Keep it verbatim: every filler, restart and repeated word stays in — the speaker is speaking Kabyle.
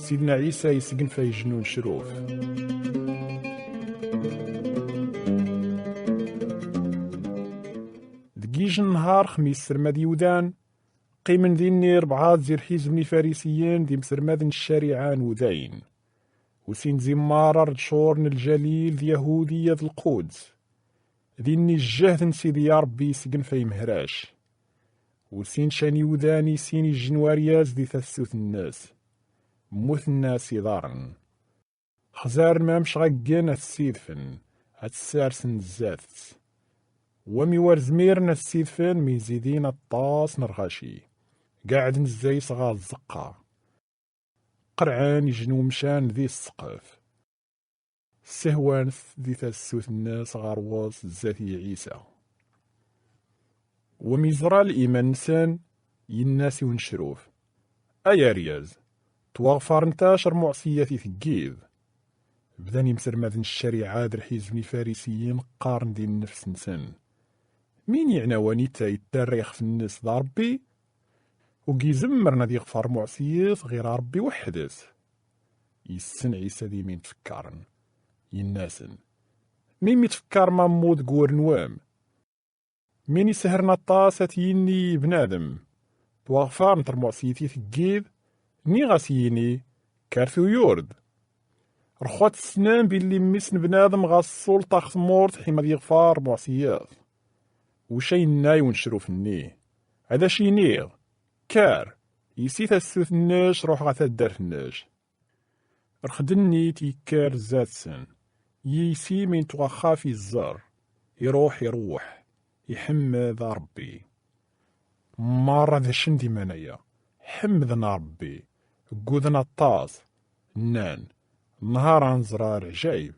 Sidna Ɛisa yesgenfay ijennu n ccruf. Deg yij n nnhar, xmis ssermad yiwdan, qqimen dinni rebɛa zi lḥizb n ifarisiyen d imsermaden n ccariɛa n wudayen. U sin zi merra ar lecɣur n lǧalil d Yahudiya d Lquds. Dinni ǧǧehd n Sidi Ṛebbi yesgenfay mehrac. U sin ččan yiwdan i sin ijennu aryaz di tasut-nnes. Mmuten-as iḍarren. Xzaren mamec ɣaggen ad t-sidfen, ad t-sarsen zdat-s. Wami ur zmiren ad t-sidfen mi zidin aṭas n lɣaci. Gaɛden zday-s ɣer tzeqqa. Qerɛen ijennu umcan di ssqef. Ssehwan-t di tasut-nnes ɣer wes zdat i Ɛisa. Wami ẓra liman-nsen, yenna-s i unecruf: "Ay aryaz, ttwaɣfaren-tac rmuɛṣiyat i teggiḍ." Bdan imsermaden n ccariɛa d lḥizb n ifarisiyen qqaren di nnefs-nsen: "Min yeɛna wanita yettarra ixef-nnes d Ṛebbi? Ur izemmren ad yeɣfer rmuɛṣiyat ɣir Ṛebbi weḥd-s." Yessen Ɛisa d imin tfekkaren. Yenna-sen: "Mi mi tfekkarem ammud deg wur-nwen? Min isehren aṭas ad t-yini i bnadem: 'Ttwaɣfarent rmuɛṣiyat i teggiḍ,' niɣ ad s-yini: 'Kker tuyur-d'? Rxwa tessnem billi Mmi-s n bnadem ɣas ssulṭa ɣef tmurt ḥima ad yeɣfar rmuɛṣiyat." Uca yenna i unecruf-nni: "Ad ac-iniɣ: Kker, yisi tasut-nnec, ruḥ ɣer taddart-nnec." Rxed-nni-t yekker zdat-sen, yisi mi n-twaxxaf iẓẓer, iruḥ iruḥ, iḥemmed a Ṛebbi. Merra d acen di manaya, ḥemmden a Ṛebbi, gguden aṭas, nnan: "Nehar ad nẓer leɛǧayeb."